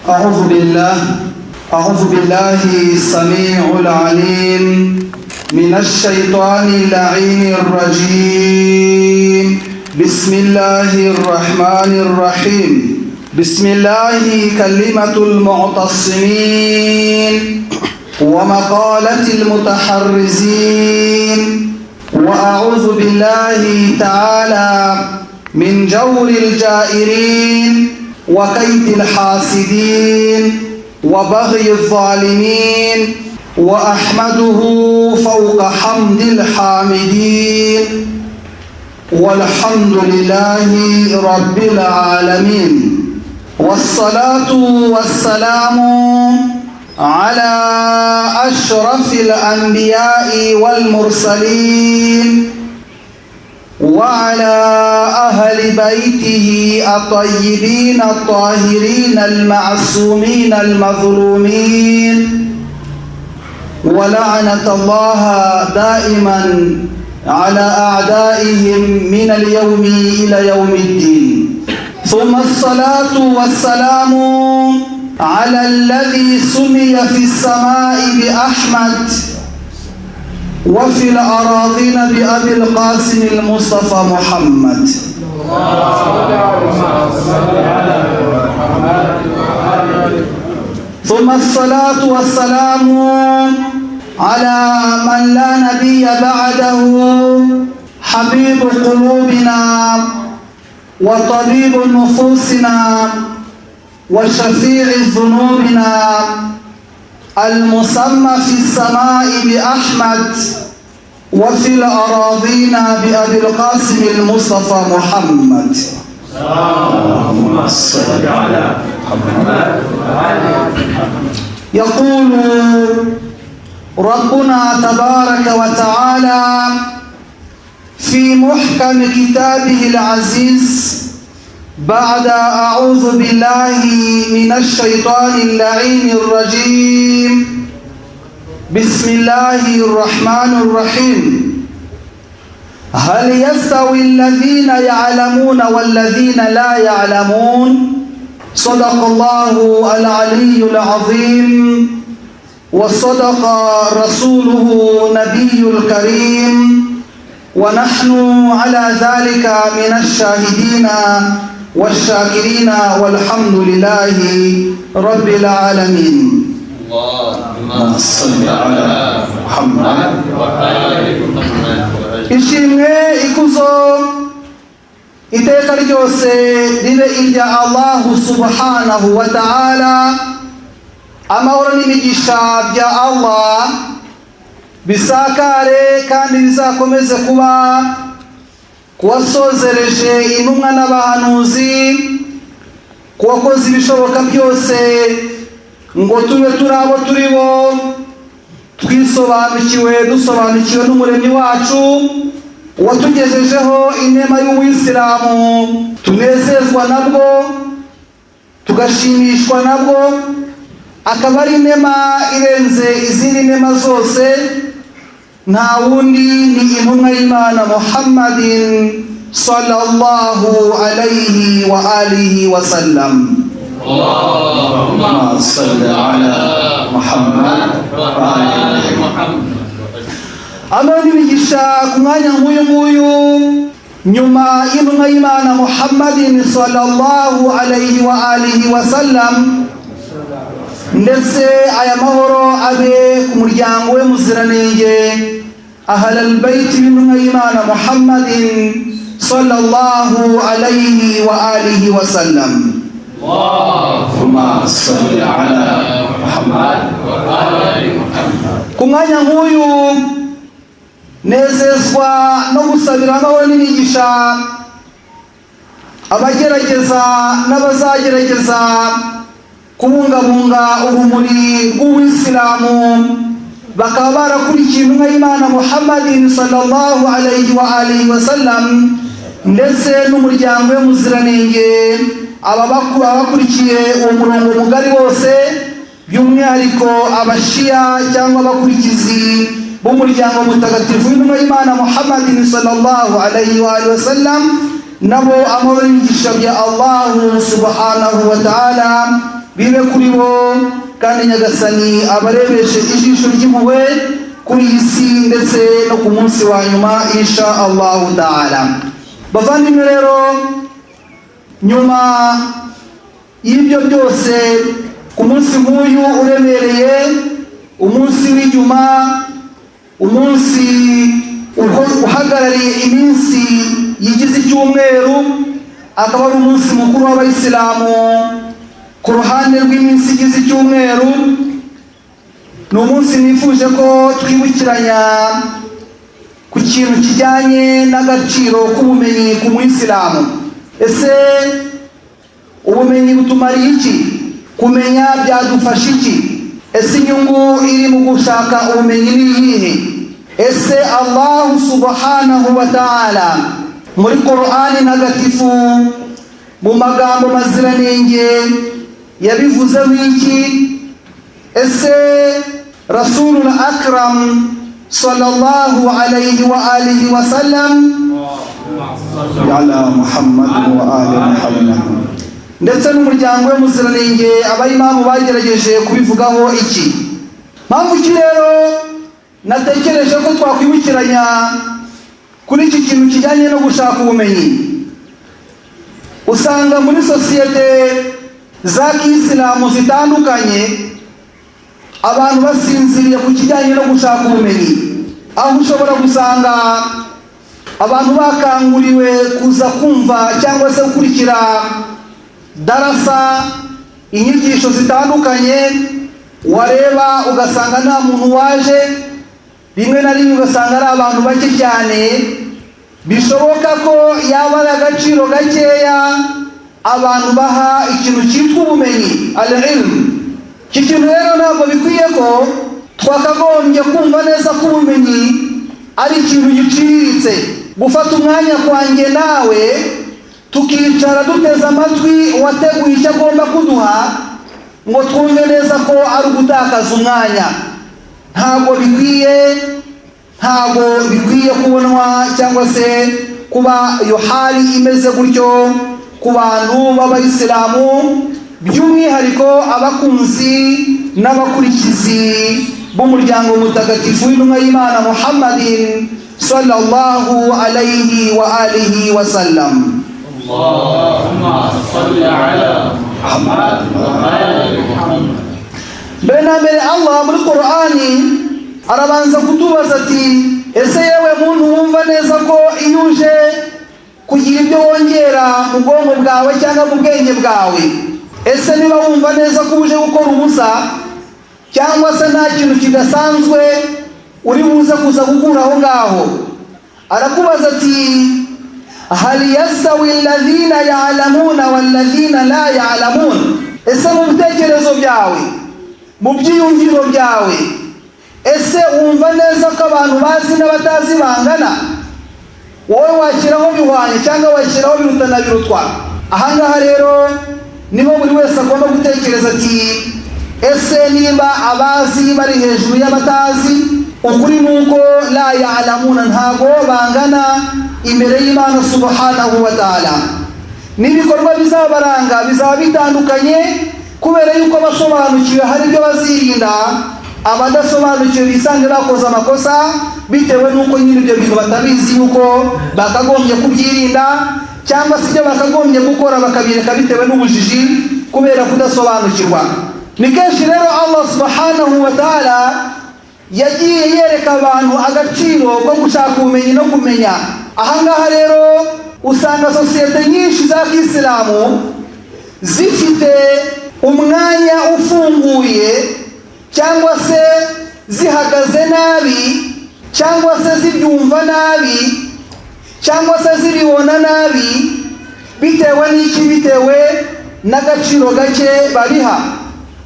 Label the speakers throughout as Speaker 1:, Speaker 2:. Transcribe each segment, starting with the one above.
Speaker 1: أعوذ بالله، أعوذ بالله السميع العليم من الشيطان اللعين الرجيم. بسم الله الرحمن الرحيم. بسم الله كلمة المعتصمين ومقالة المتحرزين، وأعوذ بالله تعالى من جور الجائرين وكيد الحاسدين وبغي الظالمين، وأحمده فوق حمد الحامدين، والحمد لله رب العالمين، والصلاة والسلام على أشرف الأنبياء والمرسلين وعلى أهل بيته الطيبين الطاهرين المعصومين المظلومين، ولعنة الله دائما على أعدائهم من اليوم إلى يوم الدين. ثم الصلاة والسلام على الذي سمي في السماء بأحمد وفي الأراضين بأبي القاسم المصطفى محمد.
Speaker 2: اللهم صل على محمد وآل.
Speaker 1: ثم الصلاة والسلام على من لا نبي بعده، حبيب قلوبنا وطبيب نفوسنا وشفيع ذنوبنا، المسمى في السماء بأحمد وفي الأراضين بأبي القاسم المصطفى محمد.
Speaker 2: اللهم صل على محمد وآل محمد.
Speaker 1: يقول ربنا تبارك وتعالى في محكم كتابه العزيز بعد أعوذ بالله من الشيطان اللعين الرجيم، بسم الله الرحمن الرحيم: هل يستوي الذين يعلمون والذين لا يعلمون؟ صدق الله العلي العظيم وصدق رسوله نبي الكريم، ونحن على ذلك من الشاهدين والشاكرين، والحمد لله رب العالمين.
Speaker 2: اللهم صل على محمد وآل محمد.
Speaker 1: Ishimwe, ikuzo iteka ryose ribe irya Allahu subhanahu wa ta'ala. Amahoro n'imigisha bya Allah bisakare kandi bizakomeze kuba kuwasozereje intumwa n'abahanuzi, kuwakoze ibishoboka byose ngo tube turi abo turi bo, twisobanukiwe, dusobanukiwe n'Umuremyi wacu, watugejejeho inema y'Uwisilamu, tunezezwa nabwo, tugashimishwa nabwo, akaba ari inema irenze izindi nema zose. Nta wundi, ni intumwa y'Imana Muhammadin sallallahu alayhi wa alihi wa sallam.
Speaker 2: اللهم
Speaker 1: صل على محمد
Speaker 2: وآل محمد.
Speaker 1: Amahoro n'imigisha ku mwanya nk'uyu nguyu, nyuma y'intumwa y'Imana Muhammadin sallallahu alayhi wa alihi wa sallam, ndetse aya mahoro abe ku muryango we muziranenge, ahlal baiti b'intumwa y'Imana Muhammadin sallallahu alayhi wa alihi wa sallam.
Speaker 2: اللهم صل على محمد وآل محمد.
Speaker 1: Ku mwanya nk'uyu nezezwa no gusabira amahoro n'imigisha abagerageza n'abazagerageza kubungabunga urumuri rw'Uwisilamu, bakaba barakurikiye intumwa y'Imana Muhammadin sallallahu alayhi wa alihi wa sallam ndetse n'umuryango we muziranenge, aba abakurikiye uwo murongo mugari bose, by'umwihariko Abashiya cyangwa abakurikizi b'umuryango mutagatifu w'intumwa y'Imana Muhammadin sallallahu alayhi wa alihi wa sallam, nabo amahoro n'imigisha bya Allahu subhanahu wa ta'ala. Bibe kuri bo, kandi Nyagasani abarebeshe ijisho ry'impuhwe kuri iyi si ndetse no ku munsi wa nyuma, insha Allahu taala. Bavandimwe rero, nyuma y'ibyo byose, ku munsi nk'uyu uremereye, umunsi w'inyuma, umunsi uhagarariye iminsi yigize icyumweru, akaba ari umunsi mukuru w'Abayisilamu ku ruhande rw'iminsi igize icyumweru, ni umunsi nifuje ko twibukiranya ku kintu kijyanye n'agaciro k'ubumenyi ku muyisilamu. Ese ubumenyi butumariye iki? Kumenya byadufasha iki? Ese inyungu iri mu gushaka ubumenyi ni iyihe? Ese Allahu subhanahu wa ta'ala muri Qur'ani ntagatifu, mu magambo maziranenge, yabivuzeho iki? Ese Rasulul Akram sallallahu alayhi wa alihi wa sallam
Speaker 2: على محمد وآل محمد
Speaker 1: ndetse n'umuryango we muziranenge, abayimamu, bagerageje kubivugaho iki? Mpamvu ki rero natekereje ko twakwibukiranya kuri iki kintu kijyanye no gushaka ubumenyi? Usanga muri sosiyete za kisilamu zitandukanye abantu basinziriye ku kijyanye no gushaka ubumenyi, aho ushobora gusanga abantu bakanguriwe kuza kumva cyangwa se gukurikira darasa, inyigisho zitandukanye, wareba ugasanga nta muntu waje. Rimwe na rimwe ugasanga ari abantu bake cyane, bishoboka ko yaba ari agaciro gakeya abantu baha ikintu cyitwa ubumenyi, al ilm. Iki kintu rero ntabwo bikwiye, ko twakagombye kumva neza ko ubumenyi ari ikintu giciriritse. Gufata umwanya kwanjye nawe tukicara duteze amatwi uwateguye icyo agomba kuduha ngo twumve neza ko ari ugutakaza umwanya, ntabwo bikwiye, ntabwo bikwiye kubonwa cyangwa se kuba iyo hali imeze gutyo ku bantu b'Abayisilamu, by'umwihariko abakunzi n'abakurikizi b'umuryango mutagatifu w'intumwa y'Imana Muhammadin sallallahu alayhi wa alihi wa sallam.
Speaker 2: اللهم صل على محمد وآل محمد.
Speaker 1: Mbere na mbere, Allah muri Qur'ani arabanza kutubaza ati: "Ese yewe muntu wumva neza ko iyo uje kugira ibyo wongera mu bwonko bwawe cyangwa mu bwenge bwawe, ese niba wumva neza ko uje gukora ubusa cyangwa se nta kintu kidasanzwe uri buze kuza gukura aho ngaho?" Arakubaza ati: "Hal yastawi alladhina ya'lamuna walladhina la ya'lamun?" Ese mu bitekerezo byawe, mu byiyumviro byawe, ese wumva neza ko abantu bazi n'abatazi bangana? Wowe washyiraho bihwanye cyangwa washyiraho biruta na birutwa? Ahangaha rero niho buri wese agomba gutekereza ati: "Ese niba abazi bari hejuru y'abatazi?" Ukuri ni uko la ya'lamuna, ntago bangana imbere y'Imana subhanahu wa ta'ala, n'ibikorwa bizabaranga bizaba bitandukanye, kubera yuko abasobanukiwe hari ibyo bazirinda, abadasobanukiwe bisange bakoze amakosa bitewe n'uko nyine ibyo bintu batabizi yuko bakagombye kubyirinda, cyangwa se ibyo bakagombye gukora bakabireka bitewe n'ubujiji, kubera kudasobanukirwa. Ni kenshi rero Allah subhanahu wa ta'ala yagiye yereka abantu agaciro ko gushaka ubumenyi no kumenya. Ahangaha rero usanga sosiyete nyinshi za kisilamu zifite umwanya ufunguye, cyangwa se zihagaze nabi, cyangwa se zibyumva nabi, cyangwa se zibibona nabi. Bitewe n'iki? Bitewe n'agaciro gake babiha.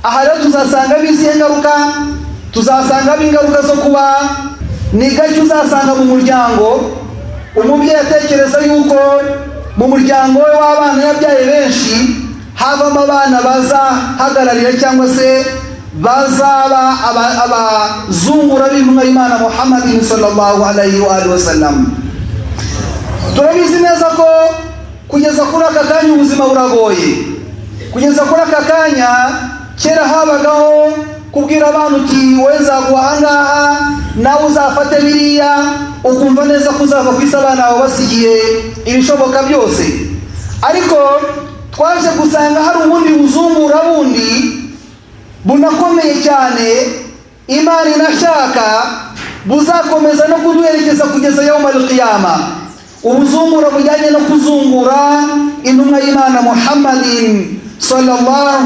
Speaker 1: Aha rero tuzasanga bizihe ngaruka? Tuzasangamo ingaruka zo kuba ni gake uzasanga mu muryango umubyeyi atekereza yuko mu muryango we w'abana yabyaye benshi havamo abana bazahagararira cyangwa se bazaba abazungura b'intumwa y'Imana Muhammadin sallallahu alayhi wa alihi wasallam. Turabizi neza ko kugeza kuri aka kanya ubuzima buragoye. Kugeza kuri aka kanya, kera habagaho kubwira abantu uti: "Wowe nzaguha ahangaha, nawe uzafate biriya," ukumva neza ko uzava ku isi abana bawe basigiye ibishoboka byose. Ariko twaje gusanga hari ubundi buzungura bundi bunakomeye cyane Imana inashaka buzakomeza no kuduherekeza kugeza يوم القيامة, ubuzungura bujyanye no kuzungura intumwa y'Imana Muhammadin صلى الله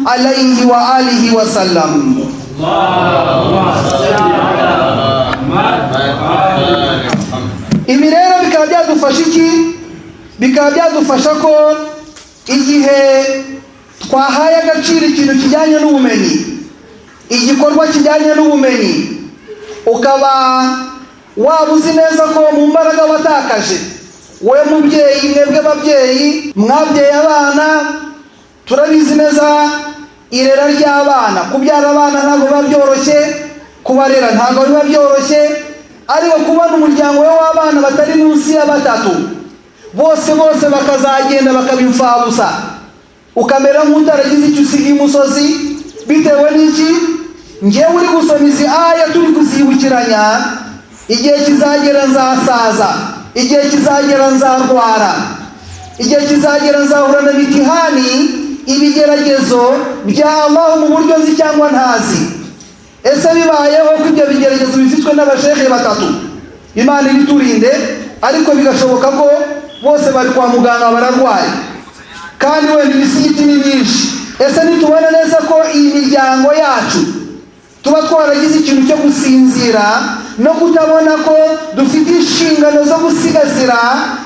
Speaker 1: عليه وآله وسلم.
Speaker 2: اللهم صل على محمد وآل محمد.
Speaker 1: Ibi rero bikaba byadufasha iki? Bikaba byadufasha ko igihe twahaye agaciro ikintu kijyanye n'ubumenyi, igikorwa kijyanye n'ubumenyi, ukaba waba uzi neza ko mu mbaraga watakaje, wowe mubyeyi, mwebwe babyeyi mwabyaye abana, turabizi neza irera ry'abana. Kubyara abana ntabwo biba byoroshye, kubarera ntabwo biba byoroshye, ariko kubona umuryango we w'abana batari munsi ya batatu bose bose bakazagenda bakaba imfabusa, ukamera nk'utaragize icyo usiga imusozi, bitewe n'iki? Ngewe uri gusoma izi aya, turi kuzibukiranya, igihe kizagera nzasaza, igihe kizagera nzarwara, igihe kizagera nzahura na mitihani, ibigeragezo bya Allah mu buryo nzi cyangwa ntazi. Ese bibayeho ko ibyo bigeragezo bifitwe n'abashehe batatu, Imana ibiturinde, ariko bigashoboka ko bose bari kwa muganga bararwaye, kandi wenda imisigiti ni myinshi, ese nitubona neza ko iyi miryango yacu tuba twaragize ikintu cyo gusinzira no kutabona ko dufite inshingano zo gusigasira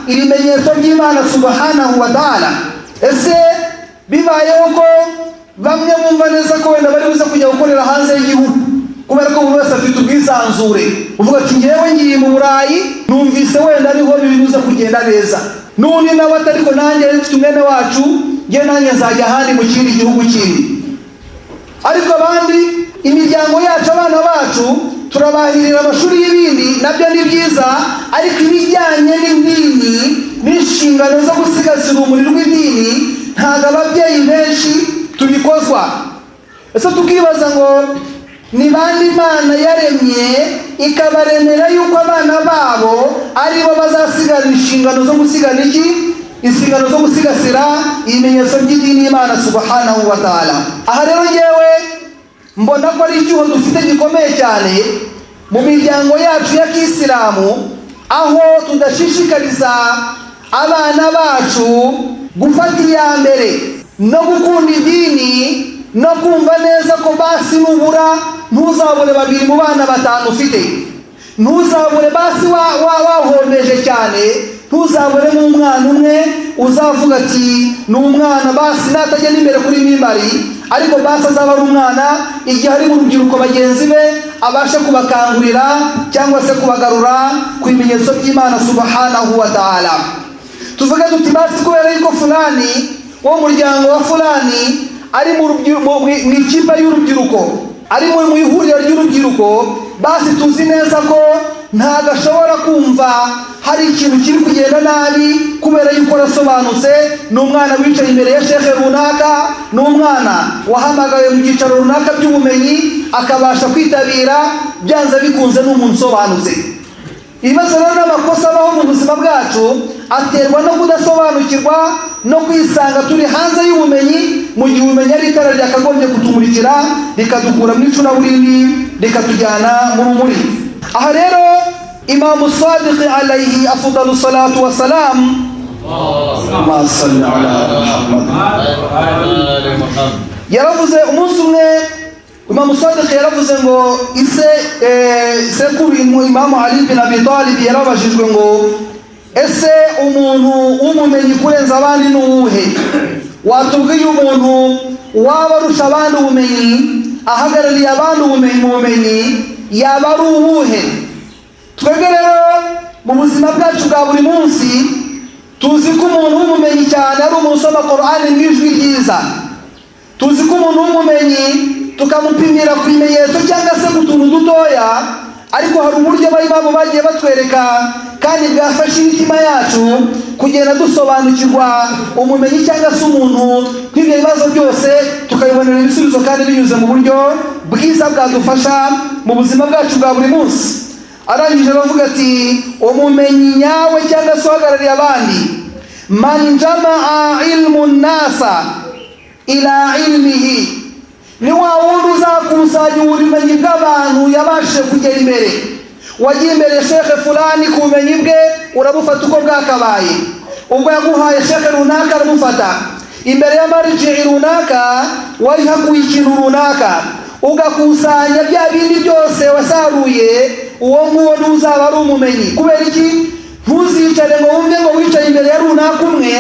Speaker 1: ibimenyetso by'Imana سبحانه وتعالى? Ese bibayeho ko bamwe bumva neza ko wenda bari buze kujya gukorera hanze y'igihugu, kubera ko buri wese afite ubwisanzure, uvuga ati: "Ngewe ngiye mu Burayi, numvise wenda ariho bibuze kugenda neza," n'undi nawe ati: "Ariko nanjye mfite umwene wacu, ngewe nanjye nzajya ahandi mu kindi gihugu kindi," ariko abandi, imiryango yacu, abana bacu turabahirira amashuri y'ibindi, nabyo ni byiza, ariko ibijyanye n'idini n'inshingano zo gusigasira urumuri rw'idini ntabwo ababyeyi benshi tubikozwa. Ese tukibaza ngo ni bande Imana yaremye ikabaremera yuko abana babo aribo bazasigara inshingano zo gusigara iki, inshingano zo gusigasira ibimenyetso by'idini y'Imana سبحانه وتعالى? Aha rero ngewe mbona ko ari icyuho dufite gikomeye cyane mu miryango yacu ya kisilamu, aho tudashishikariza abana bacu gufata iya mbere no gukunda idini no kumva neza ko basi nubura ntuzabure babiri mu bana batanu ufite, ntuzabure basi wahombeje cyane, ntuzabure nk'umwana umwe uzavuga ati: "Ni umwana basi natajya n'imbere kuri mimbari, ariko basi azaba ari umwana igihe ari mu rubyiruko bagenzi be abashe kubakangurira cyangwa se kubagarura ku bimenyetso by'Imana سبحانه وتعالى." Tuvuge tuti: "Basi kubera yuko fulani wo mu muryango wa fulani ari mu ikipe y'urubyiruko, ari mu ihuriro ry'urubyiruko, basi tuzi neza ko ntabwo ashobora kumva hari ikintu kiri kugenda nabi, kubera yuko arasobanutse, ni umwana wicaye imbere ya shekhe runaka, ni umwana wahamagawe mu byicaro runaka by'ubumenyi akabasha kwitabira, byanze bikunze ni umuntu usobanutse." Ibibazo rero n'amakosa abaho mu buzima bwacu aterwa no kudasobanukirwa no kwisanga turi hanze y'ubumenyi, mu gihe ubumenyi ari itara ryakagombye kutumurikira, rikadukura mu icuraburindi, rikatujyana mu rumuri. Aha rero Imamu Sadiqi عليه أفضل الصلاة والسلام, اللهم صل على محمد
Speaker 2: وآل محمد.
Speaker 1: Yaravuze umunsi umwe, Imamu Sadiqi yaravuze ngo ise sekuru Imamu Ali bin Abi Talib yarabajijwe ngo: "Ese umuntu w'umumenyi kurenza abandi ni uwuhe? Watubwiye umuntu waba arusha abandi ubumenyi, ahagarariye abandi ubumenyi mu bumenyi, yaba ari uwuhe?" Twebwe rero mu buzima bwacu bwa buri munsi tuzi ko umuntu w'umumenyi cyane ari umuntu usoma Korani mu ijwi ryiza. Tuzi ko umuntu w'umumenyi tukamupimira ku bimenyetso cyangwa se ku tuntu dutoya, ariko hari uburyo abayimamu bagiye batwereka kandi bwafashe imitima yacu. Kugenda dusobanukirwa umumenyi cyangwa se umuntu nk'ibyo bibazo byose tukabibonera ibisubizo, kandi binyuze mu buryo bwiza bwadufasha mu buzima bwacu bwa buri munsi. Arangije aravuga ati: "Umumenyi nyawe cyangwa se uhagarariye abandi, man jamaa ilmu nnasa ila ilmihi, ni wa wundi uzakusanya ubumenyi bw'abantu yabashije kugera imbere. Wagiye imbere shekhe fulani, ku bumenyi bwe urabufata uko bwakabaye. Ubwo yaguhaye shekhe runaka aramufata imbere ya mariji runaka, warihakuye ikintu runaka, ugakusanya bya bindi byose wasaruye, uwo nguwo ntuzaba ari umumenyi. Kubera iki? Ntuzicare ngo wumve ngo wicaye imbere ya runaka umwe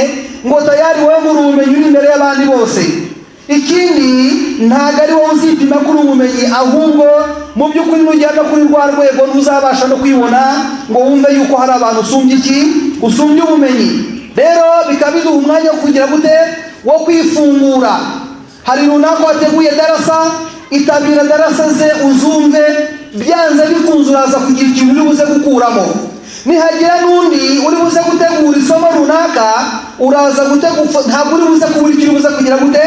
Speaker 1: ngo tayari wowe muri ubumenyi uri imbere y'abandi bose. Ikindi, ntabwo ari wowe uzipima kuri ubumenyi, ahubwo mu by'ukuri nugera kuri rwa rwego ntuzabasha no kwibona ngo wumve yuko hari abantu usumbye iki, usumbye ubumenyi. Rero bikaba biduha umwanya wo kugira gute? Wo kwifungura. Hari runaka wateguye darasa, itabira darasa ze uzumve. Byanze bikunze uraza kugira ikintu uri buze gukuramo. Nihagira n'undi uri buze gutegura isomo runaka, uraza gutegura, ntabwo uri buze kubura icyo uri buze kugira gute,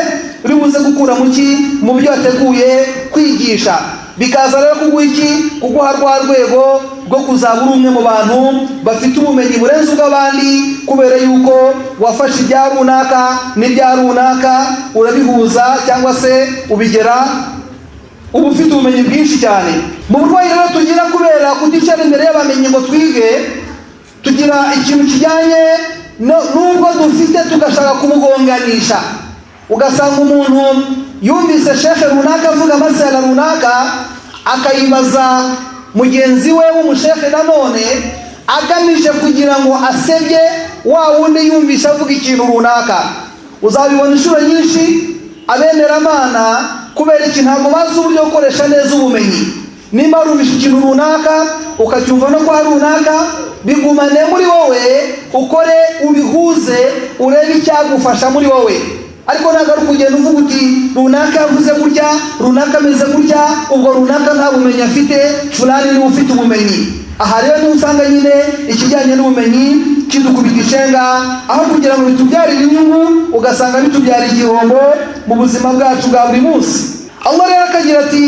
Speaker 1: uri buze gukura mu ki, mu byo wateguye kwigisha. Bikaza rero kuguha iki? Kuguha rwa rwego rwo kuzaba uri umwe mu bantu bafite ubumenyi burenze ubw'abandi, kubera yuko wafashe ibya runaka n'ibya runaka urabihuza, cyangwa se ubigera uba ufite ubumenyi bwinshi cyane. Mu burwayi rero tugira kubera kuticara imbere y'abamenyi ngo twige, tugira ikintu kijyanye n'ubwo dufite tugashaka kumugonganisha. Ugasanga umuntu yumvise shekhe runaka avuga amasala runaka, akayibaza mugenzi we w'umushekhe nanone, agamije kugira ngo asebye wa wundi yumvishe avuga ikintu runaka. Uzabibona inshuro nyinshi abemeramana. Kubera iki? Ntabwo bazi uburyo bwo gukoresha neza ubumenyi. Nimba warumvishe ikintu runaka, ukacyumva no kwa runaka, bigumane muri wowe, ukore ubihuze, urebe icyagufasha muri wowe. Ariko ntabwo ari ukugenda uvuga uti: "Runaka yavuze gutya, runaka ameze gutya, ubwo runaka nta bumenyi afite, fulani niwe ufite ubumenyi." Aha rero niho usanga nyine ikijyanye n'ubumenyi kidukubita ishenga. Aho kugira ngo bitubyarire inyungu, ugasanga bitubyara igihombo mu buzima bwacu bwa buri munsi. Allah rero akagira ati: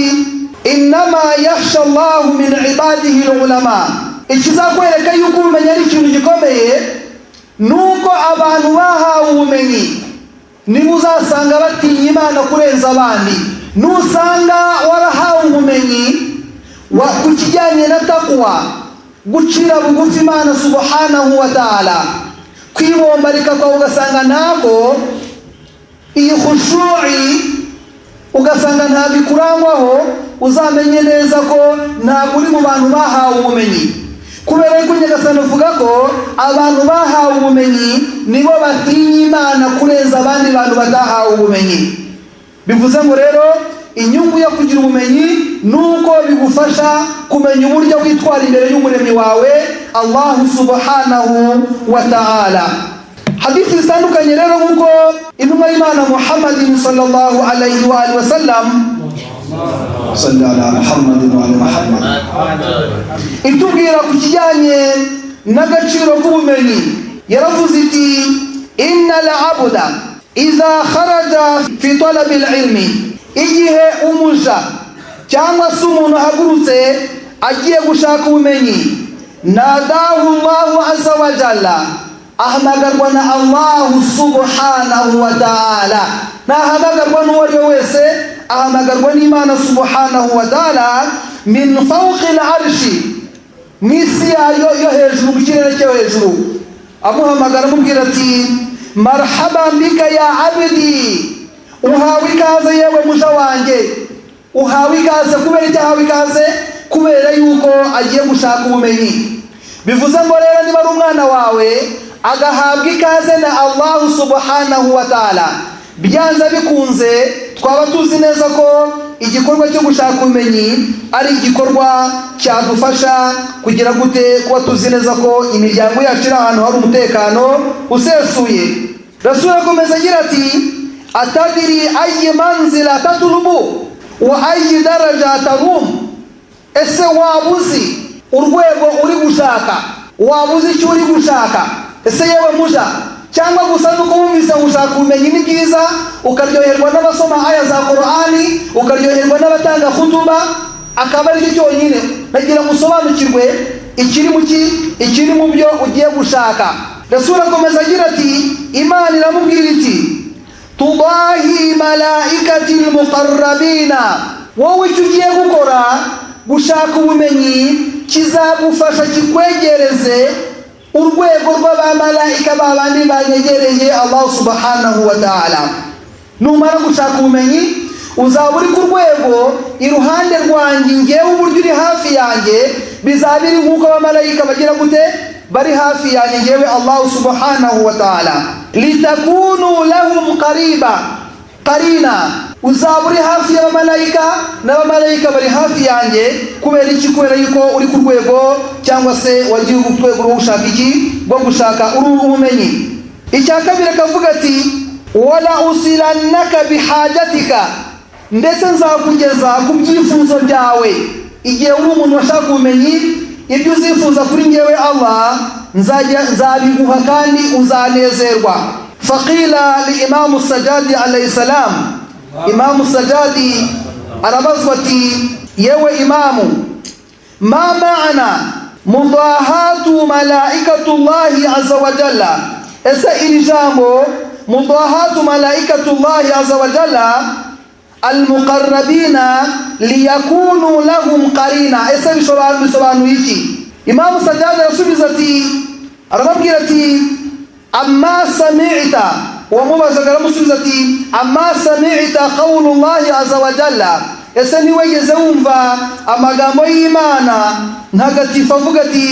Speaker 1: "Innama yakhsha Allahu min ibadihi ulama." Ikizakwereka yuko ubumenyi ari ikintu gikomeye, nuko abantu bahawe ubumenyi niba uzasanga batinya Imana kurenza abandi. Nusanga warahawe ubumenyi ku kijyanye na takuwa, gucira bugufi Imana subhanahu wa ta'ala, kwibombarika kwawe ugasanga ntabwo iyi khushu'i, ugasanga ntabwo ikurangwaho, uzamenye neza ko ntabwo uri mu bantu bahawe ubumenyi. Kubera yuko Nyagasani avuga ko abantu bahawe ubumenyi nibo batinya Imana kurenza abandi bantu batahawe ubumenyi. Bivuze ngo rero inyungu yo kugira ubumenyi ni uko bigufasha kumenya uburyo witwara imbere y'Umuremyi wawe, Allahu subhanahu wa ta'ala. Hadithi zitandukanye rero, nk'uko intumwa y'Imana Muhammadin sallallahu alayhi wa alihi wasallam, salli ala Muhammadin wa ali Muhammad, itubwira ku kijyanye n'agaciro k'ubumenyi, yaravuze iti: "Inna al-abda idha kharaja fi talabi al-ilmi", igihe umuja cyangwa se umuntu ahagurutse agiye gushaka ubumenyi, nadahu Allahu azza wa jalla, ahamagarwa na Allahu subhanahu wa ta'ala. Ntahamagarwa n'uwo ari we wese, ahamagarwa n'Imana subhanahu wa ta'ala, min fawqi al-arshi, mu isi yayo yo hejuru, mu kirere cyo hejuru. Amuhamagara amubwira ati: "Marhaban bika ya abdi", uhawe ikaze yewe muja wanjye, uhawe ikaze. Kubera icyo ahawe ikaze? Kubera yuko agiye gushaka ubumenyi. Bivuze ngo rero niba ari umwana wawe agahabwa ikaze na Allahu subhanahu wa ta'ala, byanze bikunze twaba tuzi neza ko igikorwa cyo gushaka ubumenyi ari igikorwa cyadufasha kugira gute? Kuba tuzi neza ko imiryango yacu iri ahantu hari umutekano usesuye. Rasulu akomeza agira ati: "Atadiri ayi manzila tatulubu wa ayi daraja tarum?" Ese waba uzi urwego uri gushaka? Waba uzi icyo uri gushaka? Ese yewe muja, cyangwa gusa nuko wumvise gushaka ubumenyi ni byiza, ukaryoherwa n'abasoma aya za Qur'ani, ukaryoherwa n'abatanga khutuba, akaba ari cyo cyonyine? Nagira ngo usobanukirwe ikiri mu ki, ikiri mu byo ugiye gushaka. Rasuli akomeza agira ati: Imana iramubwira iti: "Tudahi malaikati lmuqarrabina." Wowe icyo ugiye gukora, gushaka ubumenyi, kizagufasha kikwegereze urwego rw'abamarayika, babandi banyegereye Allah subhanahu wa ta'ala. Numara gushaka ubumenyi, uzaba uri ku rwego iruhande rwanjye ngewe. Uburyo uri hafi yanjye bizaba biri nk'uko abamarayika bagira gute, bari hafi yanjye ngewe Allah subhanahu wa ta'ala. Litakunu lahum qariba qarina, uzaba uri hafi y'abamarayika n'abamarayika bari hafi yanjye. Kubera iki? Kubera yuko uri ku rwego, cyangwa se wagiye ku rwego rwo gushaka iki, rwo gushaka uri ubumenyi. Icya kabiri akavuga ati: "Wala usilannaka bihajatika", ndetse nzakugeza ku byifuzo byawe. Igihe uri umuntu washaka ubumenyi, ibyo uzifuza kuri ngewe Allah nzajya nzabiguha kandi uzanezerwa. Faqila li Imamu Sajadi alayhi salam, Imamu Sajadi arabazwa ati: "Yewe imamu, ma maana mudahatu malaikatullahi azza wa jalla?" Ese iri jambo mudahatu malaikatullahi azza wa jalla almuqarrabina liyakunu lahum qarina, ese bisobanuye iki? Imamu Sajadi arasubiza ati, arababwira ati: "Amma sami'ta?" Uwamubazaga aramusubiza ati: "Amma sami'ta qawlullahi azza wa jalla?" Ese ntiwigeze wumva amagambo y'Imana ntagatifu avuga ati: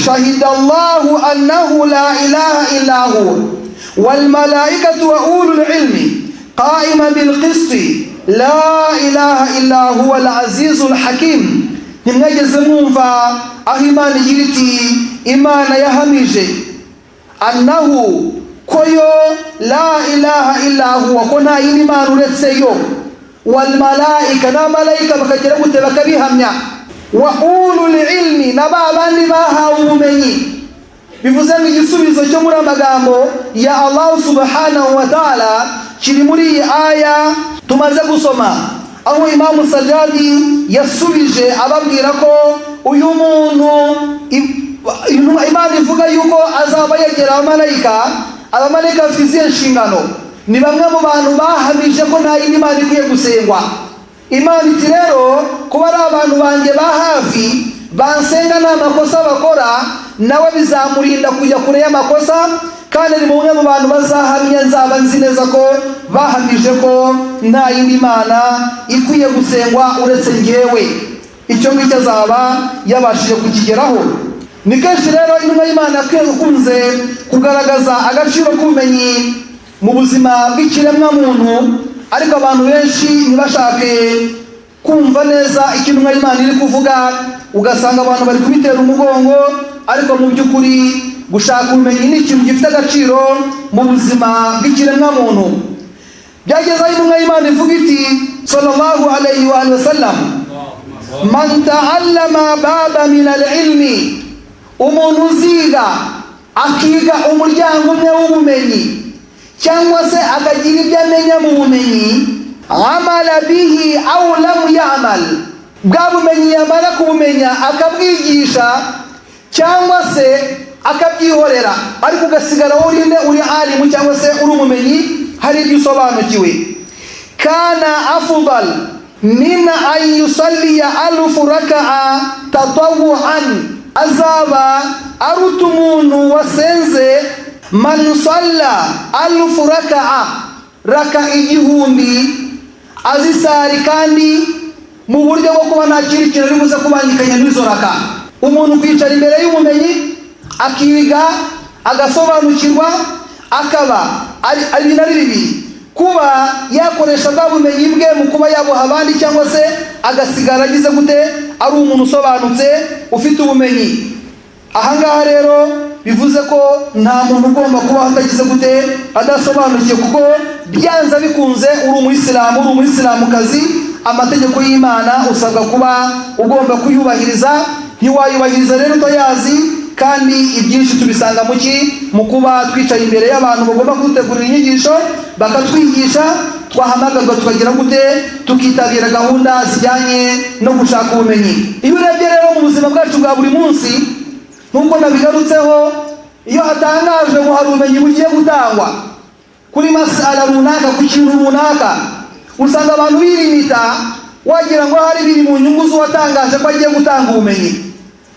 Speaker 1: "Shahida Allahu annahu la ilaha illa hu walmalaikatu wa ulul ilmi qaima bilqisti la ilaha illa huwa alazizul hakim"? Ntimwageze mwumva aho Imana igira iti: Imana yahamije annahu, ko yo, la ilaha illa huwa, ko nta yindi mana uretse yo, walmalaika, n'abamarayika bakagera gute, bakabihamya, wa ulul ilmi, na ba bandi bahawe ubumenyi. Bivuze ngo igisubizo cyo muri amagambo ya Allah subhanahu wa ta'ala kiri muri iyi aya tumaze gusoma, aho Imamu Sajadi yasubije ababwira ko uyu muntu Imana ivuga yuko azaba yegera abamarayika. Abamarayika bafite izihe nshingano? Ni bamwe mu bantu bahamije ko nta yindi mana ikwiye gusengwa. Imana iti: "Rero kuba ari abantu banjye ba hafi bansenga, nta makosa bakora, nawe bizamurinda kujya kure y'amakosa, kandi ni mumwe mu bantu bazahamya, nzaba nzi neza ko bahamije ko nta yindi mana ikwiye gusengwa uretse ngewe." Icyo ngicyo azaba yabashije kukigeraho. Ni kenshi rero intumwa y'Imana ikunze kugaragaza agaciro k'ubumenyi mu buzima bw'ikiremwamuntu, ariko abantu benshi ntibashake kumva neza icyo intumwa y'Imana iri kuvuga, ugasanga abantu bari kubitera umugongo. Ariko mu by'ukuri gushaka ubumenyi ni ikintu gifite agaciro mu buzima bw'ikiremwamuntu. Byageze aho intumwa y'Imana ivuga iti, sallallahu alayhi wa sallam: "Man ta'allama baba min al-ilmi", umuntu uziga, akiga umuryango umwe w'ubumenyi, cyangwa se akagira ibyo amenya mu bumenyi, amala bihi aw lam ya'mal, bwa bumenyi yamara kubumenya akabwigisha cyangwa se akabyihorera, ariko ugasigara wowe urinde uri alimu cyangwa se uri umumenyi, hari ibyo usobanukiwe, kana afdal min an yusalliya alfu raka'a tatawuan, azaba aruta umuntu wasenze, man salla alfu raka'a, raka 1000 azisari, kandi mu buryo bwo kuba nta kindi kintu ari buze kubangikanya n'izo raka. Umuntu kwicara imbere y'ubumenyi, akiga, agasobanukirwa, akaba ari ibintu ari bibiri: kuba yakoresha bwa bumenyi bwe mu kuba yabuha abandi, cyangwa se agasigara agize gute, ari umuntu usobanutse, ufite ubumenyi. Ahangaha rero bivuze ko nta muntu ugomba kubaho atagize gute, adasobanukiwe, kuko byanze bikunze uri umuyisilamu, uri umuyisilamukazi, amategeko y'Imana usabwa kuba ugomba kuyubahiriza. Ntiwayubahiriza rero utayazi. Kandi ibyinshi tubisanga mu ki? Mu kuba twicaye imbere y'abantu bagomba kudutegurira inyigisho, bakatwigisha, twahamagarwa tukagira gute? Tukitabira gahunda zijyanye no gushaka ubumenyi. Iyo urebye rero mu buzima bwacu bwa buri munsi, nk'uko nabigarutseho, iyo hatangajwe ngo hari ubumenyi bugiye gutangwa kuri masala runaka, ku kintu runaka, usanga abantu birimita, wagira ngo hari biri mu nyungu z'uwatangaje ko agiye gutanga ubumenyi.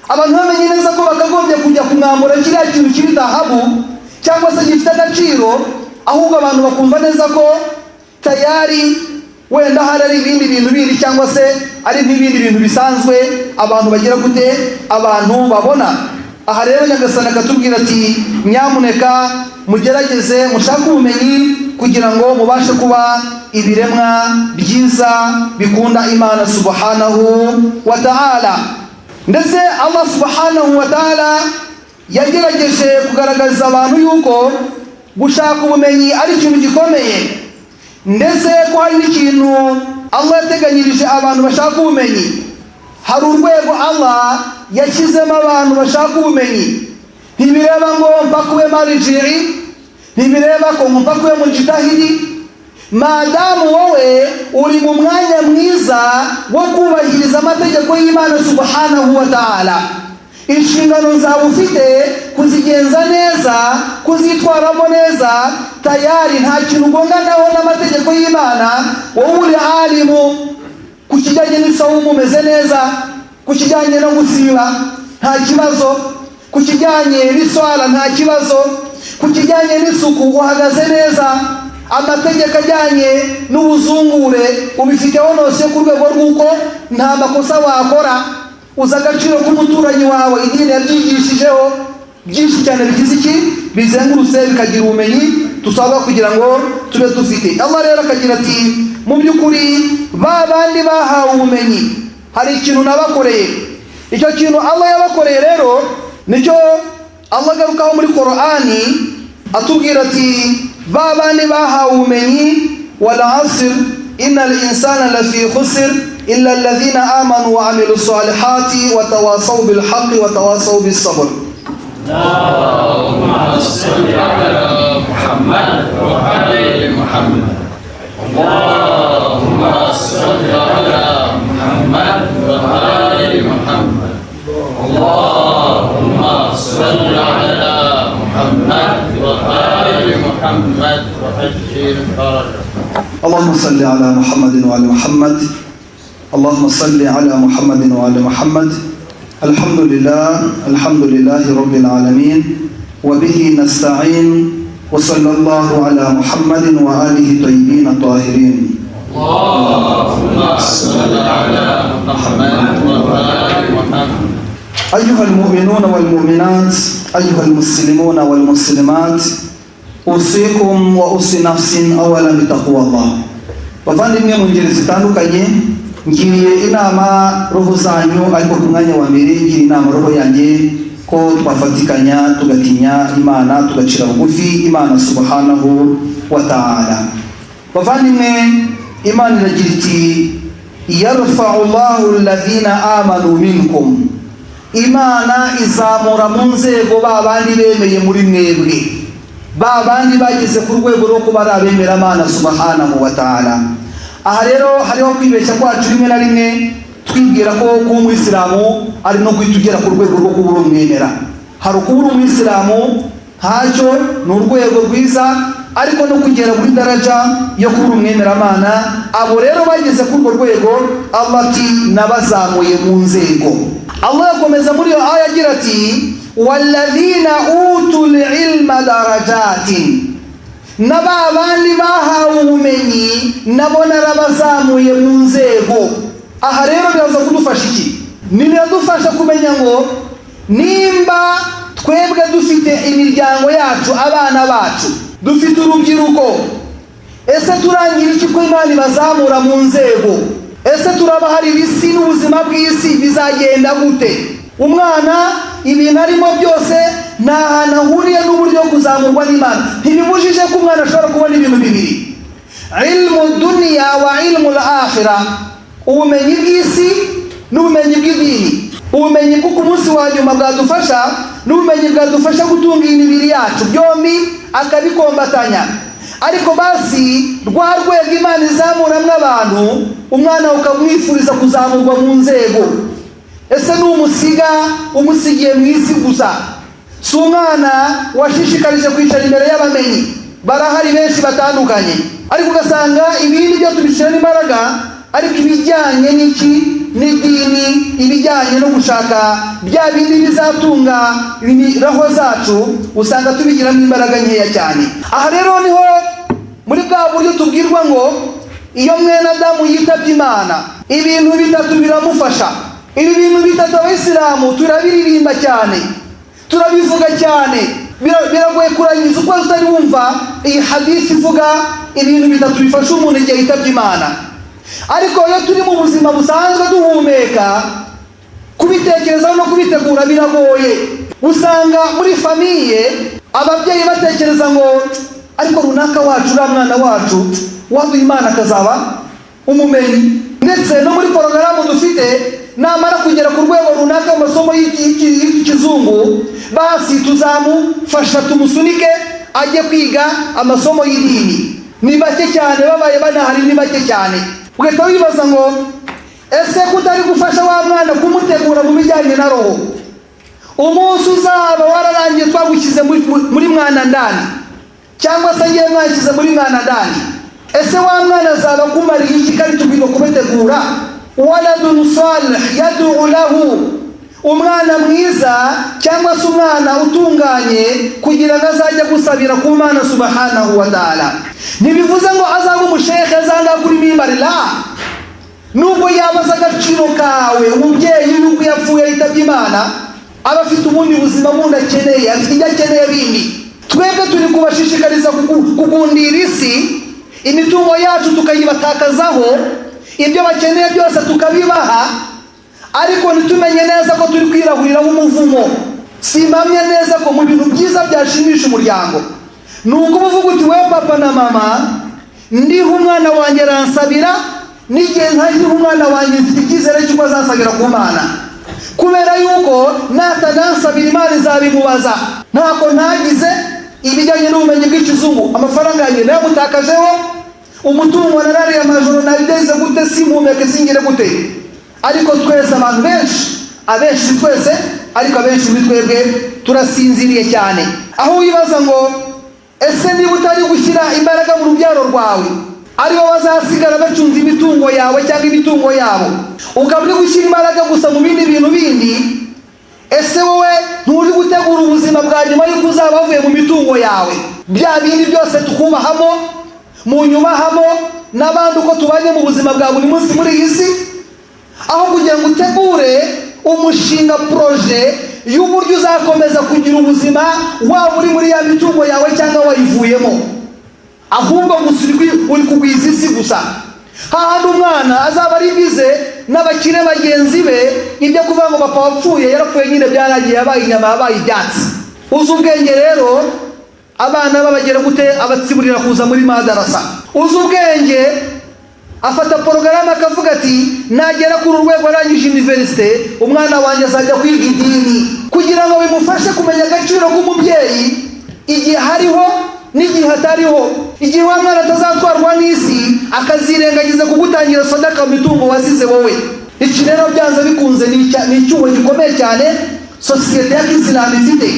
Speaker 1: Abantu bamenye neza ko bakagombye kujya kumwambura kiriya kintu kiri zahabu cyangwa se gifite agaciro, ahubwo abantu bakumva neza ko tayari wenda hari ari ibindi bintu bindi, cyangwa se ari nk'ibindi bintu bisanzwe abantu bagira gute? Abantu babona. Aha rero Nyagasani akatubwira ati: "Nyamuneka mugerageze mushake ubumenyi kugira ngo mubashe kuba ibiremwa byiza bikunda Imana subhanahu wa ta'ala." Ndetse Allah subhanahu wa ta'ala yagerageje kugaragariza abantu yuko gushaka ubumenyi ari ikintu gikomeye, ndetse ko hari n'ikintu Allah yateganyirije abantu bashaka ubumenyi. Hari urwego Allah yashyizemo abantu bashaka ubumenyi. Ntibireba ngo mpaka ube marijiri, ntibireba ko ngo mpaka ube mujitahidi. Madamu wowe uri mu mwanya mwiza wo kubahiriza amategeko y'Imana subhanahu wa ta'ala, inshingano zawe ufite kuzigenza neza, kuzitwaramo neza, tayari nta kintu ugonganaho n'amategeko y'Imana. Wowe uri alimu ku kijyanye n'isawumu, umeze neza ku kijyanye no gusiba, nta kibazo ku kijyanye n'iswara, nta kibazo ku kijyanye n'isuku, uhagaze neza. Amategeko ajyanye n'ubuzungure ubifiteho notion ku rwego rw'uko nta makosa wakora, uzi agaciro k'umuturanyi wawe, idini yabyigishijeho byinshi cyane bigize iki? Bizengurutse bikagira ubumenyi dusabwa kugira ngo tube dufite. Allah rero akagira ati: "Mu by'ukuri ba bandi bahawe ubumenyi, hari ikintu nabakoreye." Icyo kintu Allah yabakoreye rero nicyo Allah agarukaho muri Korani, atubwira ati: "Ba bandi bahawe ubumenyi, wal asr innal insana lafi khusr illa alladhina amanu wa amilu salihati wa tawasaw bil haqqi wa tawasaw bis sabr."
Speaker 2: اللهم صل على محمد وآل محمد. اللهم صل على محمد وآل محمد. اللهم صل على محمد وآل محمد وعجل فرجهم.
Speaker 1: اللهم صل على محمد وعلى محمد. اللهم صل على محمد وعلى محمد. الحمد لله، الحمد لله رب العالمين، وبه نستعين، وصلى الله على محمد وآله الطيبين الطاهرين.
Speaker 2: اللهم صل على محمد وآل محمد.
Speaker 1: أيها المؤمنون والمؤمنات، أيها المسلمون والمسلمات، أوصيكم وأوصي نفسي أولا بتقوى الله. Bavandimwe mu ngeri zitandukanye, ngiriye inama roho zanyu, ariko ku mwanya wa mbere ngiriye inama roho yanjye ko twafatikanya tugatinya Imana, tugacira bugufi Imana subhanahu wa ta'ala. Bavandimwe, Imana iragira iti: yarfa'u Allahu alladhina amanu minkum. Imana izamura mu nzego ba bandi bemeye muri mwebwe, ba bandi bageze ku rwego rwo kuba ari abemeramana subhanahu wa ta'ala. Aha rero hariho kwibeshya kwacu rimwe na rimwe, twibwira ko kuba umuyisilamu ari no guhita ugera ku rwego rwo kuba uri umwemera. Hari ukuba uri umuyisilamu, ntacyo, ni urwego rwiza, ariko no kugera kuri daraja yo kuba uri umwemeramana. Abo rero bageze kuri urwo rwego, Allah ati: "Nabazamuye mu nzego." Allah yakomeza muri iyo aya agira ati: walladhina utul ilma darajatin. Na ba bandi bahawe ubumenyi nabo narabazamuye mu nzego. Aha rero biraza kudufasha iki? Ni biradufasha kumenya ngo nimba twebwe dufite imiryango yacu, abana bacu, dufite urubyiruko, ese turangira iki ko Imana ibazamura mu nzego? Ese turabaharira isi n'ubuzima bw'isi bizagenda gute? Umwana ibintu arimo byose nta hantu ahuriye n'uburyo kuzamurwa n'Imana. Ntibibujije ko umwana ashobora kubona ibintu bibiri, ilmu duniya wa ilmu akhira, ubumenyi bw'isi n'ubumenyi bw'idini, ubumenyi bwo ku munsi wa nyuma bwadufasha. N'ubumenyi bwadufasha gutunga iyi mibiri yacu, byombi akabikombatanya. Ariko basi rwa rwego Imana izamuramwo abantu, umwana ukamwifuriza kuzamurwa mu nzego. Ese ni umusiga umusigiye mu isi gusa? Si umwana washishikarije kwicara imbere y'abamenyi, barahari benshi batandukanye, ariko ugasanga ibindi byo tubishyiramo imbaraga, ariko ibijyanye n'iki? N'idini, ibijyanye no gushaka bya bindi bizatunga roho zacu, usanga tubigiramo imbaraga nkeya cyane. Aha rero niho muri bwa buryo tubwirwa ngo iyo mwene Adamu yitabye Imana, ibintu bitatu biramufasha. Ibi bintu bitatu abayisilamu turabiririmba cyane, turabivuga cyane. Biragoye kurangiza ukwezi utari wumva iyi hadithi ivuga ibintu bitatu bifasha umuntu igihe yitabye Imana. Ariko iyo turi mu buzima busanzwe duhumeka, kubitekerezaho no kubitegura biragoye. Usanga muri famille ababyeyi batekereza ngo: "Ariko runaka wacu, uriya mwana wacu waduha Imana akazaba umumenyi, ndetse no muri porogaramu dufite, namara kugera ku rwego runaka mu masomo y'ikizungu, basi tuzamufasha tumusunike ajye kwiga amasomo y'idini." Ni bake cyane, babaye banahari ni bake cyane. Ugahita wibaza ngo: ese kutari gufasha wa mwana kumutegura mu bijyanye na roho, umunsi uzaba wararangiye twagushyize muri mwana ndani, cyangwa se ngiye mwashyize muri mwana ndani, ese wa mwana azaba akumariye iki kandi tugomba kubitegura? Waladun salih yad'u lahu, umwana mwiza cyangwa se umwana utunganye, kugira ngo azajye gusabira ku Mana subhanahu wa ta'ala. Ntibivuze ngo azaba umushehe azanga kuri mimbari, la. Nubwo yaba azi agaciro kawe, umubyeyi yuko yapfuye yitabye Imana, aba afite ubundi buzima bundi akeneye, afite ibyo akeneye bindi. Twebwe turi kubashishikariza kugundira isi, imitungo yacu tukayibatakazaho, ibyo bakeneye byose tukabibaha, ariko ntitumenye neza ko turi kwirahuriraho umuvumo. Simpamya neza ko mu bintu byiza byashimisha umuryango ni uko uba uvuga uti: "We papa na mama, ndiho umwana wanjye aransabira, n'igihe ntariho umwana wanjye mfite icyizere cy'uko azansabira ku Mana, kubera yuko natanansabira Imana izabimubaza. Ntabwo ntagize ibijyanye n'ubumenyi bw'ikizungu, amafaranga yanjye nayamutakajeho, umutungo narariye amajoro, nabigeze gute, simpumeke, singire gute." Ariko twese, abantu benshi, abenshi twese, ariko abenshi muri twebwe turasinziriye cyane, aho wibaza ngo: ese niba utari gushyira imbaraga mu rubyaro rwawe, aribo bazasigara bacunze imitungo yawe cyangwa imitungo yabo, ukaba uri gushyira imbaraga gusa mu bindi bintu bindi, ese wowe nturi gutegura ubuzima bwa nyuma y'uko uzaba wavuye mu mitungo yawe? Bya bindi byose tukubahamo, mu nyubahamo n'abandi, uko tubanye mu buzima bwa buri munsi muri iyi si, aho kugira ngo utegure umushinga, projet y'uburyo uzakomeza kugira ubuzima, waba uri muri ya mitungo yawe cyangwa wayivuyemo, ahubwo gusa uri kugwiza isi gusa, hahandi umwana azaba ari bize n'abakire bagenzi be, ibyo kuvuga ngo papa wapfuye yarapfuye nyine, byaragiye, yabaye inyama, yabaye ibyatsi. Uzi ubwenge rero abana babagera gute? Abatsiburira kuza muri madarasa. Uzi ubwenge afata porogaramu akavuga ati: "Nagera kuri uru rwego, arangije université, umwana wanjye azajya kwiga idini," kugira ngo bimufashe kumenya agaciro k'umubyeyi igihe hariho n'igihe atariho, igihe wa mwana atazatwarwa n'isi akazirengagiza kugutangira sadaka mu mitungo wasize wowe. Iki rero byanze bikunze ni icyuho gikomeye cyane sosiyete ya kisilamu ifite.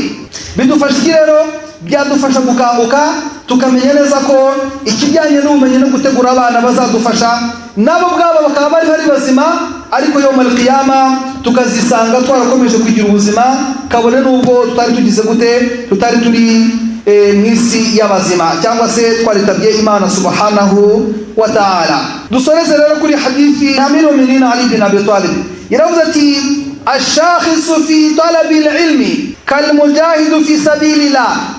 Speaker 1: Bidufasha iki rero? Byadufasha gukanguka, tukamenya neza ko ikijyanye n'ubumenyi no gutegura abana bazadufasha, nabo ubwabo bakaba bari bazima, ariko yawmal qiyama tukazisanga twarakomeje kugira ubuzima, kabone n'ubwo tutari tugize gute, tutari turi mu isi y'abazima cyangwa se twaritabye Imana subhanahu wa ta'ala. Dusoreze rero kuri hadithi Amir Mu'minin Ali bin Abi Talib. Yaravuze ati: "Ashakhisu fi talabi ilmi kalmujahidu fi sabilillah."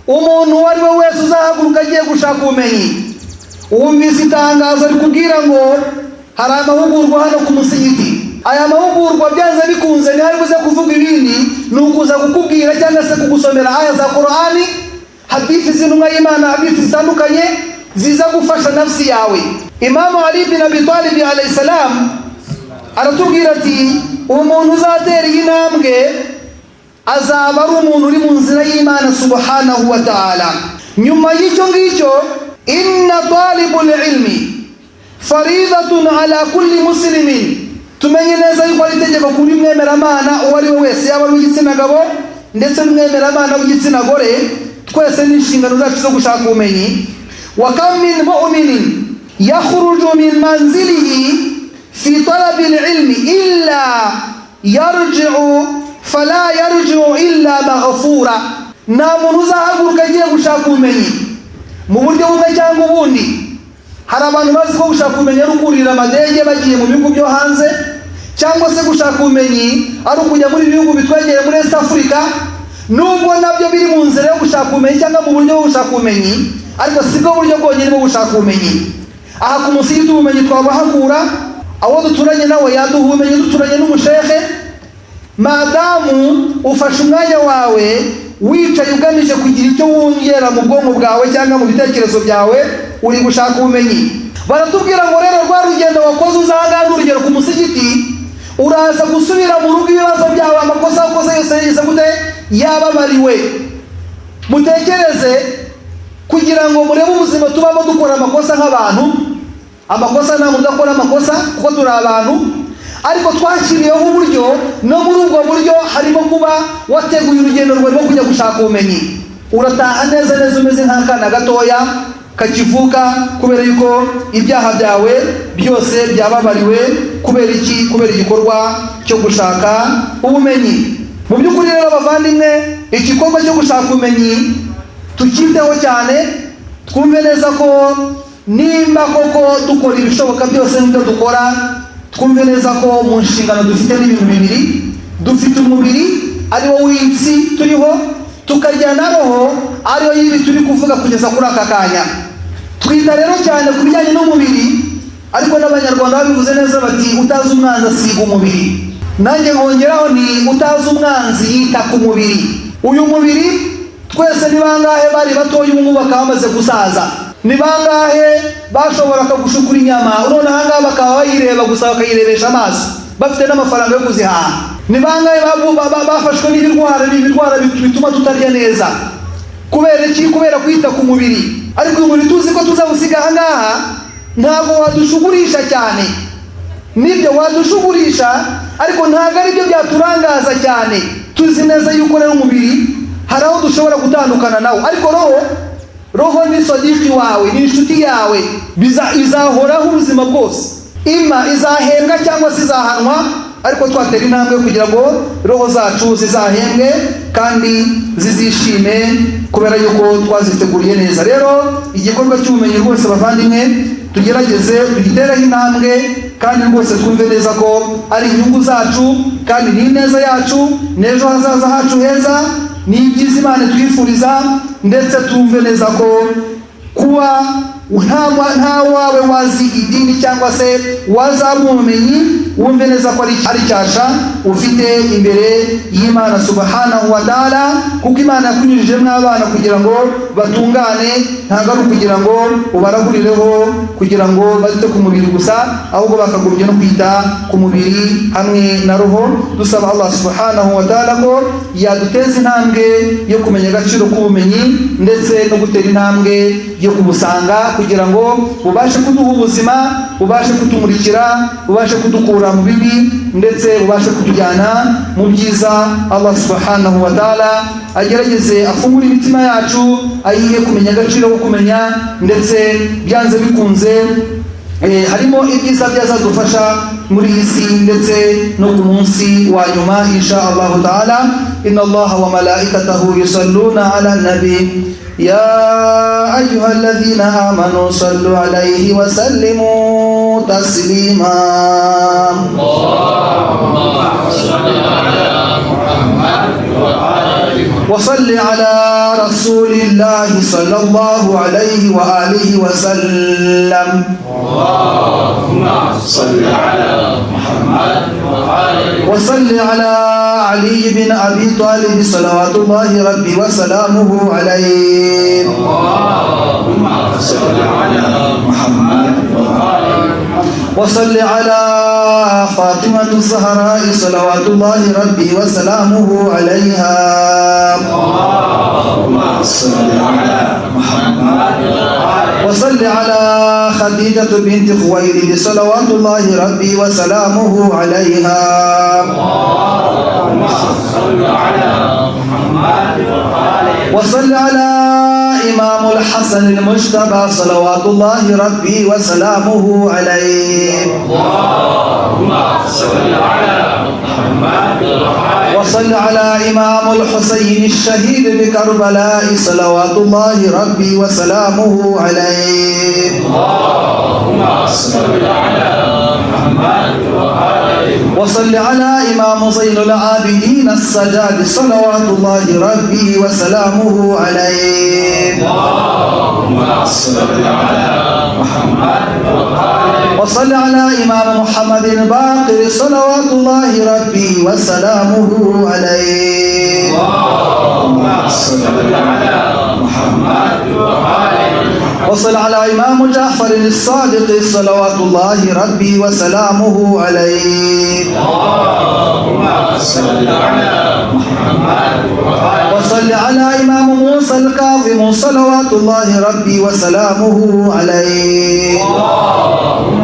Speaker 1: Umuntu uwo ari we wese uzahaguruka agiye gushaka ubumenyi, wumvise itangazo rikubwira ngo hari amahugurwa hano ku musigiti, aya mahugurwa byanze bikunze ntihari buze kuvuga ibindi, ni ukuza kukubwira cyangwa se kugusomera aya za Korani, hadithi z'intumwa y'Imana, hadithi zitandukanye ziza gufasha nafsi yawe. Imamu Ali bin Abi Talib alayhi salam aratubwira ati: "Umuntu uzatera iyi ntambwe Azaba ari umuntu uri mu nzira y'Imana subhanahu wa ta'ala. Nyuma y'icyo ngicyo, inna talibul ilmi faridatun ala kulli muslimin. Tumenye neza yuko ari itegeko kuri mwemeramana uwo ari we wese, yaba ari uw'igitsina gabo ndetse n'umwemeramana w'igitsina gore, twese ni inshingano zacu zo gushaka ubumenyi. Wa kam min mu'minin yakhruju min manzilihi fi talabi ilmi illa yarji'u fala yarji'u illa maghfura. Nta muntu uzahaguruka agiye gushaka ubumenyi mu buryo bumwe cyangwa ubundi. Hari abantu bazi ko gushaka ubumenyi ari ukurira amadege bagiye mu bihugu byo hanze, cyangwa se gushaka ubumenyi ari ukujya muri bihugu bitwegereye muri East Africa. Nubwo nabyo biri mu nzira yo gushaka ubumenyi cyangwa mu buryo bwo gushaka ubumenyi, ariko si bwo buryo bwonyine bwo gushaka ubumenyi. Aha ku musigiti ubumenyi twabahakura, abo duturanye nawe yaduha ubumenyi, duturanye n'umushehe. Madamu ufashe umwanya wawe wicaye ugamije kugira icyo wongera mu bwonko bwawe cyangwa mu bitekerezo byawe, uri gushaka ubumenyi. Baratubwira ngo rero rwa rugendo wakoze uza ahangaha, urugero ku musigiti, uraza gusubira mu rugo ibibazo byawe, amakosa wakoze yose yageze gute? Yababariwe. Mutekereze kugira ngo murebe ubuzima tubamo dukora amakosa nk'abantu. Amakosa, nta muntu udakora amakosa kuko turi abantu, ariko twashyiriyeho uburyo, no muri ubwo buryo harimo kuba wateguye urugendo rwawe rwo kujya gushaka ubumenyi. Urataha neza neza umeze nk'akana gatoya kakivuka, kubera yuko ibyaha byawe byose byababariwe. Kubera iki? Kubera igikorwa cyo gushaka ubumenyi. Mu by'ukuri rero bavandimwe, igikorwa cyo gushaka ubumenyi tukiteho cyane, twumve neza ko nimba koko dukora ibishoboka byose n'ibyo dukora, twumve neza ko mu nshingano dufite n'ibintu bibiri: dufite umubiri ari wo w'isi turiho, tukagira na roho ariyo y'ibi turi kuvuga kugeza kuri aka kanya. Twita rero cyane ku bijyanye n'umubiri, ariko n'Abanyarwanda babivuze neza bati: "Utazi umwanzi asiga umubiri." Nanjye nkongeraho ni: "Utazi umwanzi yita ku mubiri." Uyu mubiri twese, ni bangahe bari batoya ubu ngubu bakaba bamaze gusaza? Ni bangahe bashoboraga gushukura inyama none aha ngaha bakaba bayireba gusa, bakayirebesha amaso, bafite n'amafaranga yo kuzihaha? Ni bangahe bafashwe n'ibirwara, ibirwara bituma tutarya neza? Kubera iki? Kubera kwita ku mubiri. Ariko uyu mubiri tuzi ko tuzawusiga aha ngaha, ntabwo wadushugurisha cyane. Nibyo, wadushugurisha, ariko ntabwo ari byo byaturangaza cyane. Tuzi neza yuko rero umubiri hari aho dushobora gutandukana nawo, ariko roho, roho ni sodiki wawe, ni inshuti yawe, izahoraho ubuzima bwose. Ima izahembwa cyangwa se izahanwa, ariko twatera intambwe kugira ngo roho zacu zizahembwe kandi zizishime, kubera yuko twaziteguriye neza. Rero igikorwa cy'ubumenyi rwose bavandimwe, tugerageze tugitereho intambwe, kandi rwose twumve neza ko ari inyungu zacu, kandi ni ineza yacu, n'ejo hazaza hacu heza, ni ibyiza Imana twifuriza. Ndetse twumve neza ko kuba nta wawe wazi idini cyangwa se wazaba ubumenyi, wumve neza ko ari cyasha ufite imbere y'Imana subhanahu wa ta'ala, kuko Imana yakunyujijemo abana kugira ngo batungane. Ntabwo ari ukugira ngo ubaragurireho kugira ngo bazite ku mubiri gusa, ahubwo bakagombye no kwita ku mubiri hamwe na roho. Dusaba Allah subhanahu wa ta'ala ko yaduteza intambwe yo kumenya agaciro k'ubumenyi, ndetse no gutera intambwe yo kubusanga, kugira ngo bubashe kuduha ubuzima, bubashe kutumurikira, bubashe kudukura mu bibi, ndetse bubashe kutujyana mu byiza. Allah subhanahu wa ta'ala agerageze afungure imitima yacu, ayihe kumenya agaciro ko kumenya, ndetse byanze bikunze harimo ibyiza byazadufasha muri iyi si ndetse no ku munsi wa nyuma, insha Allahu taala. Inna Allaha wa malaikatahu yusalluna ala nabi ya ayuha alladhina amanu sallu alayhi wa sallimu taslima.
Speaker 2: اللهم صل على محمد وآل محمد.
Speaker 1: وصل على رسول الله صلى الله عليه وآله وسلم.
Speaker 2: اللهم صل على محمد وآل
Speaker 1: وصل على علي بن أبي طالب صلوات الله ربي وسلامه عليه.
Speaker 2: اللهم صل على محمد وآل محمد.
Speaker 1: وصل على فاطمة الزهراء صلوات الله ربي وسلامه عليها.
Speaker 2: اللهم صل على محمد.
Speaker 1: وصل على خديجة بنت خويلد صلوات الله ربي وسلامه عليها.
Speaker 2: اللهم صل على محمد.
Speaker 1: وصل على إمام الحسن المجتبى صلوات الله ربي وسلامه عليه.
Speaker 2: اللهم صل على محمد.
Speaker 1: وصل على إمام الحسين الشهيد بكربلاء صلوات الله ربي وسلامه عليه.
Speaker 2: اللهم صل على محمد.
Speaker 1: وصل على إمام زين العابدين السجاد صلوات الله ربي وسلامه عليه.
Speaker 2: اللهم صل على محمد.
Speaker 1: وصل على إمام محمد الباقر صلوات الله ربي وسلامه عليه.
Speaker 2: اللهم صل على محمد.
Speaker 1: وصل على إمام جعفر الصادق صلوات الله ربي وسلامه عليه.
Speaker 2: اللهم صل على محمد.
Speaker 1: وصل على إمام موسى الكاظم صلوات الله ربي وسلامه عليه.
Speaker 2: اللهم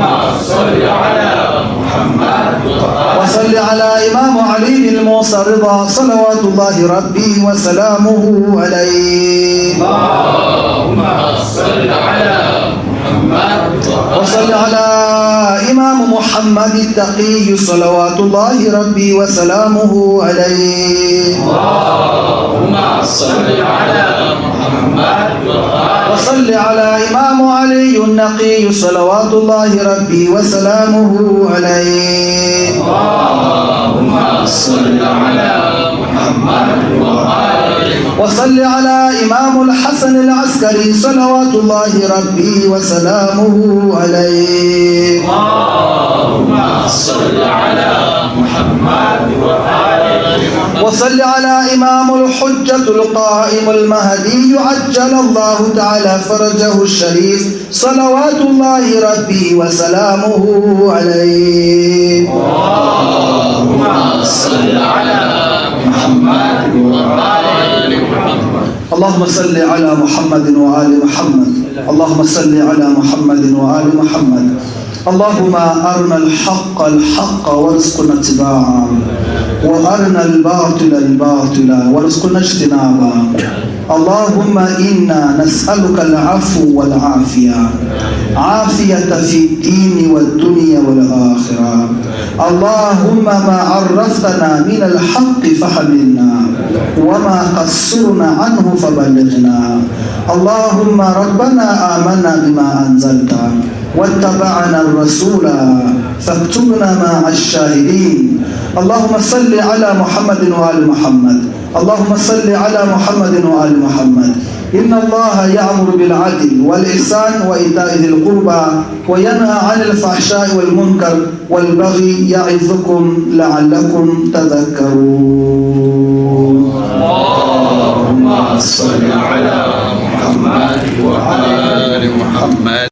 Speaker 2: صل على محمد.
Speaker 1: وصل على إمام علي بن موسى الرضا صلوات الله ربي وسلامه عليه.
Speaker 2: اللهم صل على محمد.
Speaker 1: وصل على إمام محمد التقي صلوات الله ربي وسلامه عليه.
Speaker 2: اللهم صل على محمد.
Speaker 1: وصل على إمام علي النقي صلوات الله ربي وسلامه عليه.
Speaker 2: اللهم صل على محمد.
Speaker 1: وصل على إمام الحسن العسكري صلوات الله ربي وسلامه عليه.
Speaker 2: اللهم صل على محمد.
Speaker 1: وصل على إمام الحجة القائم المهدي عجل الله تعالى فرجه الشريف صلوات الله ربي وسلامه عليه.
Speaker 2: اللهم صل على محمد وآل محمد.
Speaker 1: اللهم صل على محمد وآل محمد. اللهم صل على محمد وآل محمد. اللهم أرنا الحق الحق وارزقنا اتباعه، وأرنا الباطل الباطل وارزقنا اجتنابه. اللهم إنا نسألك العفو والعافية، عافية في الدين والدنيا والآخرة. اللهم ما عرفتنا من الحق فحملنا، وما قصرنا عنه فبلغنا. اللهم ربنا آمنا بما أنزلت واتبعنا الرسول فاكتبنا مع الشاهدين. اللهم صل على محمد وآل محمد. اللهم صل على محمد وآل محمد. إن الله يأمر بالعدل والإحسان وإيتاء ذي القربى وينهى عن الفحشاء والمنكر والبغي يعظكم لعلكم تذكرون.
Speaker 2: اللهم صل على محمد وآل محمد.